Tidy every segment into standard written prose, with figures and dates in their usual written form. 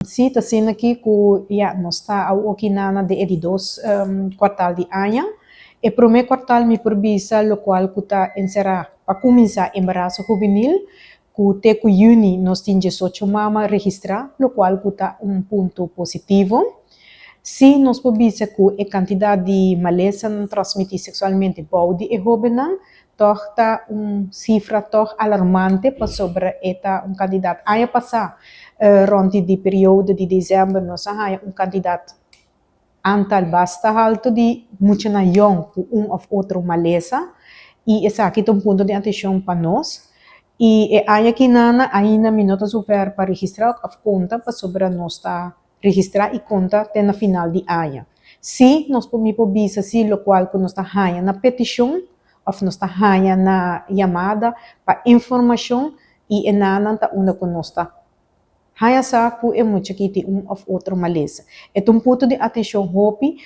Si, ta asina aki ku ya nos ta awoki na e di dos kwartaal di aña. E promé kwartaal mi por bisa lokual ku ta enserá pa kuminsá embaraso hubenil, ku te ku yüni nos tin 18 mama registrá, lokual ku ta un punto positivo. Si nos por bisa ku e kantidat di malesa transmití seksualmente bou di e hóbennan, tòg ta un sifra tòg alarmante pasobra e ta un kantidat. Aña pasá, rònt di periodo di desèmber, nos a haña un kantidat aantal basta altu di muchanan yòn ku un òf otro malesa i esaki ta un punto di atenshon pa nos. I e aña akinan ainda mi no ta zover pa registrá òf konta pasobra nos ta registrá i konta te na final di aña. Si nos por mi por bisa si lokual ku nos ta haña na petishon òf nos ta haña na yamada pa informashon i e nan ta unda ku nos ta haña sa ku e mucha aki tin un òf otro malesa. E ta un punto di atenshon hopi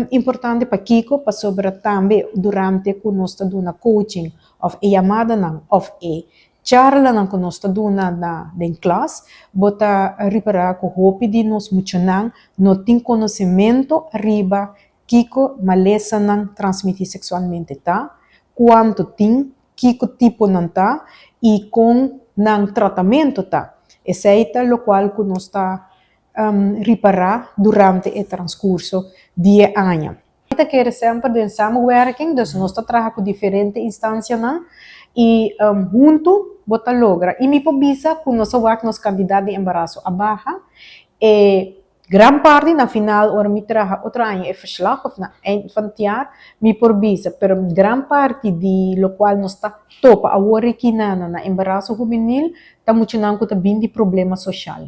importante. Pakiko? Pasobra tambe durante ku nos ta duna coaching òf e yamadanan òf e charlanan ku nos ta duna na den klas, bo ta ripará ku hopi di nos muchanan no tin konosementu riba kiko malesanan transmití seksualmente ta, kuantu tin, kiko tipo nan ta i kon nan tratamentu ta. Esei ta lokual ku nos ta ripará durante e transkurso di e aña. Ta kere semper den samenwerking, dus nos ta traha ku diferente instansianan i huntu bo ta logra. I mi por bisa ku nos a wak nos kantidat di embaraso a baha. E gran parti na final, ora mi traha otro aña e verslag òf na eind van het jaar, mi por bisa, pero gran parti di lokual nos ta topa awor aki na embaraso hubenil ta muchanan ku ta bin di problema sosial.